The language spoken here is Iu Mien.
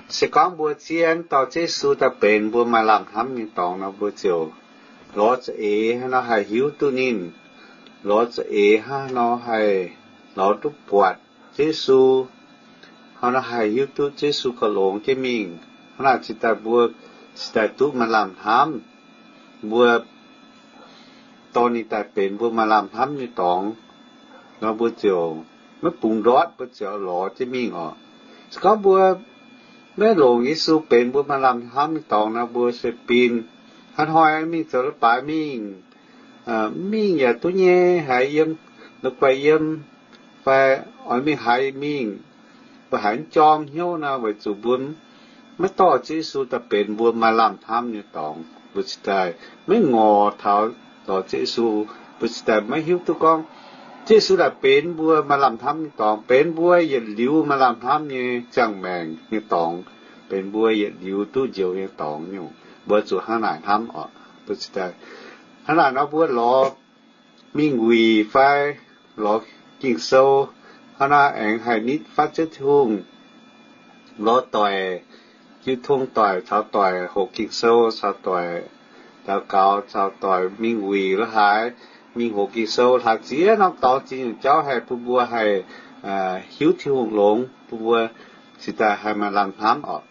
Se gorngv mbuo zien dorh Yesu daaih benx mbuo maaih lamh hnamv nyei dorngx nor, mbuo ziouc lorz za'eix hnangv nor haih hiuv duqv ninh, lorz za'eix hnangv nor haih lorz duqv buatc Yesu, hnangv nor haih hiuv duqv Yesu gauh longx jienv mingh. Hnangv naaic cingx daaih mbuo cingx daaih duqv maaih lamh hnamv. Mbuo dorh ninh daaih benx mbuo maaih lamh hnamv nyei dorngx nor, mbuo ziouc maiv bungx ndortv, mbuo ziouc lorz jienv mingh oc. Se gorngv mbuo maiv longc Yesu benx mbuo maaih lamh hnamv nyei dorngx nor, mbuo se bin hnoi-hnoi mingh zoux leiz-baaix mingh, mingh yaac duqv nyei, haiz yiem la'guaih yiem, fai oix mingh haaix mingh, mbuo haiz mv jorm hnyouv nor, weic zuqc mbuo maiv dorh Yesu daaih benx mbuo maaih lamh hnamv nyei dorngx. Mbuo cingx daaih maiv ngorc taux dorh Yesu. Mbuo cingx daaih maiv hiuv duqv gorngv Yesu daaih benx mbuo maaih lamh hnamv nyei dorngx, benx mbuo yietc liuz maaih lamh hnamv nyei ziangh maengc nyei dorngx, benx mbuo yietc liuz duqv njoux nyei dorngx nyungc. Mbuo zuqc hnangv naaic hnamv oc. Mbuo cingx daaih hnangv naaic nor, mbuo lorz mingh wuic fai lorz Ging-Sou, hnangv naaiv aengx haih nitv fatv Ziouv Tin-Hungh, lorz doic, jiu tong doic caux doic hoqc Ging-Sou, caux doic daux gaux, caux doic mingh wuic lorz haaix, mingh hoqc Ging-Sou, hlaax ziex norm dorngx ziex nyungc jauv haih bun mbuo haih hiuv Tin-Hungh longx, bun mbuo cingx daaih haih maaih lamh hnamv oc.